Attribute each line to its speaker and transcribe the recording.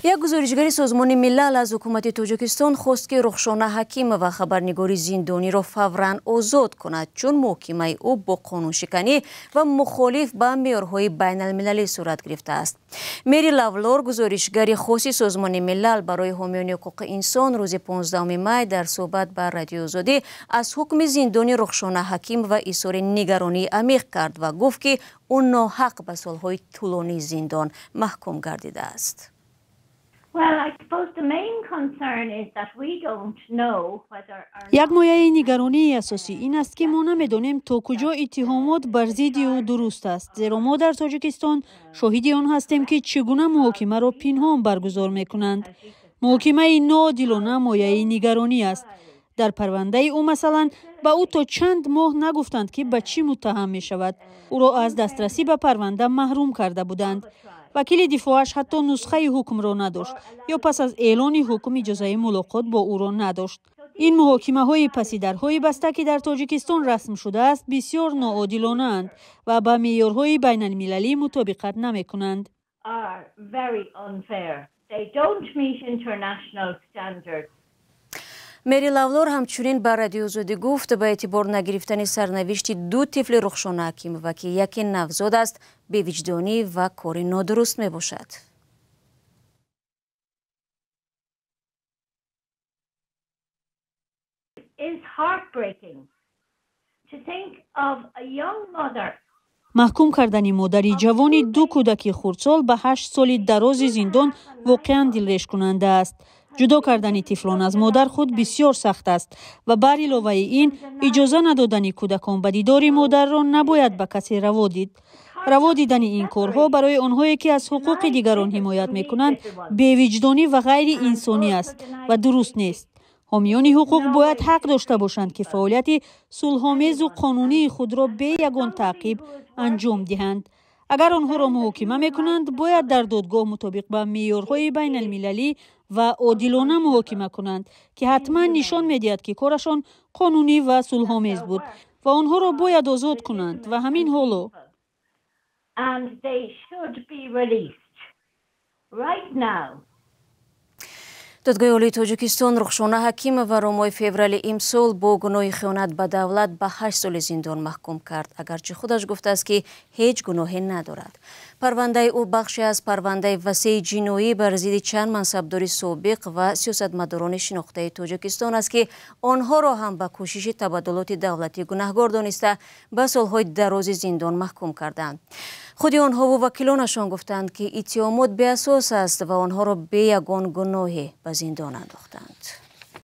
Speaker 1: Як гузоришгари Созмони Милал аз ҳукумати Тоҷикистон хост, ки Рухшона Ҳакимова, хабарнигори зиндониро фавран озод кунад, чун муҳокимаи ӯ бо қонуншиканӣ ва мухолиф ба меъёрҳои байналмилалӣ сурат гирифтааст. Мери Лавлор, гузоришгари хоси Созмони Милал барои ҳомиёни ҳуқуқи инсон, рӯзи 15 май дар суҳбат ба Радиои Озодӣ аз ҳукми зиндони Рухшона Ҳакимова изҳори нигаронии амиқ кард ва гуфт, ки ӯ ноҳақ ба солҳои тӯлонии зиндон маҳкум гардидааст.
Speaker 2: Як мояи нигаронии асосӣ ин аст, ки мо намедонем, то куҷо иттиҳомот бар зидди ӯ дуруст аст, зеро мо дар Тоҷикистон шоҳиди он ҳастем, ки чӣ гуна муҳокимаро пинҳон баргузор мекунанд. Муҳокимаи ноодилона мояи нигаронӣ аст. Дар парвандаи ӯ, масалан, ба ӯ то чанд моҳ нагуфтанд, ки ба чӣ муттаҳам мешавад. Ӯро аз дастрасӣ ба парванда маҳрум карда буданд. Вакили дифоъаш ҳатто нусхаи ҳукмро надошт ё пас аз эълони ҳукм иҷозаи мулоқот бо ӯро надошт. Ин муҳокимаҳои паси дарҳои баста, ки дар Тоҷикистон расм шудааст, бисёр ноодилонаанд ва ба меъёрҳои байналмилалӣ мутобиқат намекунанд.
Speaker 1: Мери Лавлор ҳамчунин ба Радиои Озодӣ гуфт, ба эътибор нагирифтани сарнавишти ду тифли Рухшона Ҳакимова, ки яке навзод аст, бевиҷдонӣ ва кори нодуруст мебошад.
Speaker 2: Маҳкум кардани модари ҷавони ду кӯдаки хурдсол ба 8 соли дарози зиндон воқеан дилрешкунанда аст. Ҷудо кардани тифлон аз модар худ бисёр сахт аст ва бар иловаи ин иҷоза надодани кӯдакон ба дидори модарро набояд ба касе раво дид. Раво дидани ин корҳо барои онҳое, ки аз ҳуқуқи дигарон ҳимоят мекунанд, бевиҷдонӣ ва ғайриинсонӣ аст ва дуруст нест. Ҳомиёни ҳуқуқ бояд ҳақ дошта бошанд, ки фаъолияти сулҳомезу қонунии худро бе ягон таъқиб анҷом диҳанд. Агар онҳоро муҳокима мекунанд, бояд дар додгоҳ мутобиқ ба меъёрҳои байналмилалӣ ва одилона муҳокима кунанд, ки ҳатман нишон медиҳад, ки корашон қонунӣ ва сулҳомез буд, ва онҳоро бояд озод кунанд ва ҳамин ҳоло.
Speaker 3: And they should be released right now.
Speaker 1: Додгоҳи Олии Тоҷикистон Рухшона Ҳакимоваро моҳи феврали имсол бо гуноҳи хиёнат ба давлат ба 8 соли зиндон маҳкум кард, агарчи худаш гуфтааст, ки ҳеҷ гуноҳе надорад. Парвандаи ӯ бахше аз парвандаи васеи ҷиноӣ бар зидди чанд мансабдори собиқ ва сиёсатмадорони шинохтаи Тоҷикистон аст, ки онҳоро ҳам ба кӯшиши табаддулоти давлатӣ гунаҳгор дониста, ба солҳои дарози зиндон маҳкум карданд. Худи онҳову вакилонашон гуфтанд, ки иттиҳомот беасос аст ва онҳоро бе ягон гуноҳе ба зиндон андохтанд.